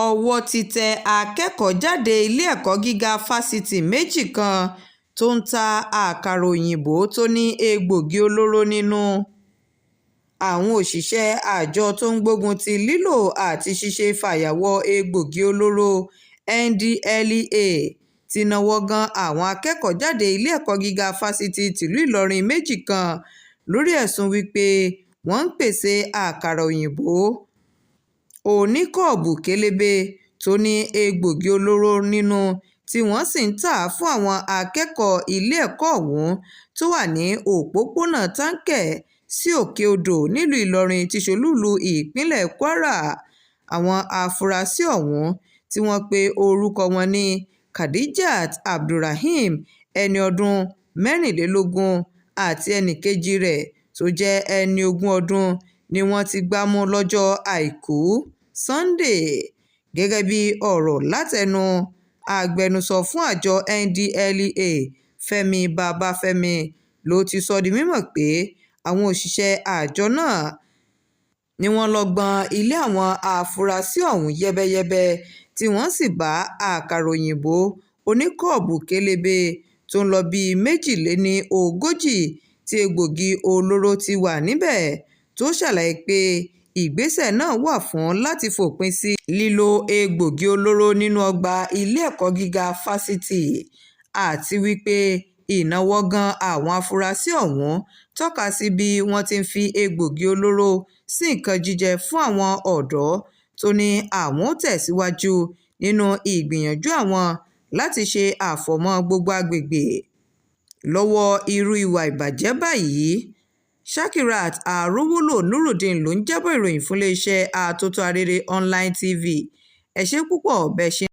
Owó ti tẹ akẹ́kọ̀ọ́-jáde ilé-ẹ̀kọ́ gíga fásitì méjì kan tó ń ta àkàrà òyìnbó tó ní egbòogi olóró nínú. Àwọn òṣìṣẹ́ àjọ tó ń gbógun ti lílo àti ṣíṣe fàyàwọ́ egbòogi olóró NDLEA ti náwó gan àwọn akẹ́kọ̀ọ́-jáde ilé-ẹ̀kọ́ gíga fásitì tìlú Ìlọrin méjì kan lórí ẹ̀sùn wí pé wọ́n ń pèsè àkàrà òyìnbó oníkóòbù kélébé tó ní egbòogi olóró nínú tí wọ́n sì ń tà á fún àwọn akẹ́kọ̀ọ́ ilé ẹ̀kọ́ ọ̀hún tó wà ní òpópónà Tánkẹ́ sí Òkè-Odò nílùú Ìlọrin tí í ṣolúùlú ìpínlẹ̀ Kwara. Àwọn afurasí ọ̀hún tí wọ́n pe orúkọ wọn ní Khadijat Abdulrahim, ẹni ọdún 24, àti ẹnì kejì rẹ̀ tó jẹ́ ẹni ogún ọdún ni wọ́n ti gbá mú lọ́jọ́ Àìkú Sannde. Gẹ́gẹ́ bí ọ̀rọ̀ látẹnu agbẹnusọ fún àjọ NDLEA Fẹ̀mí Babáfẹ́mi ló ti sọ di mímọ̀ pé àwọn òṣìṣẹ́ àjọ náà ni wọ́n lọ́ọ́ gbọ́n ilé àwọn afurasí ọ̀hún yẹ́bẹ́yẹ́bẹ́ tí wọ́n sì bá àkàrà òyìnbó oníkóòbù kélébé tó ń lọ bíi 42 tí egbòogi olóró ti wà níbẹ̀, tó ṣàlàyé pé ìgbésẹ̀ náà wà fún láti fòpin sí lílo egbòogi olóró nínú ọgbà ilé ẹ̀kọ́ gíga fásitì, àti wípé ìnáwó gan àwọn afurasí ọ̀hún tọ́ka sí bí wọ́n ti ń fi egbòogi olóró sí nǹkan jíjẹ fún àwọn ọ̀dọ́, tó ní àwọn ó tẹ̀síwájú nínú ìgbìyànjú àwọn láti ṣe àfọ̀mọ́ gbogbo àgbègbè lọ́wọ́ irú ìwà ìbàjẹ́ báyìí. Shakirat Arówólò Nurudeen ló ń jábọ̀ ìròyìn fún iléeṣẹ́ Atótó Arére Online TV. Ẹ ṣé púpọ̀ bẹ́ẹ̀ ṣe.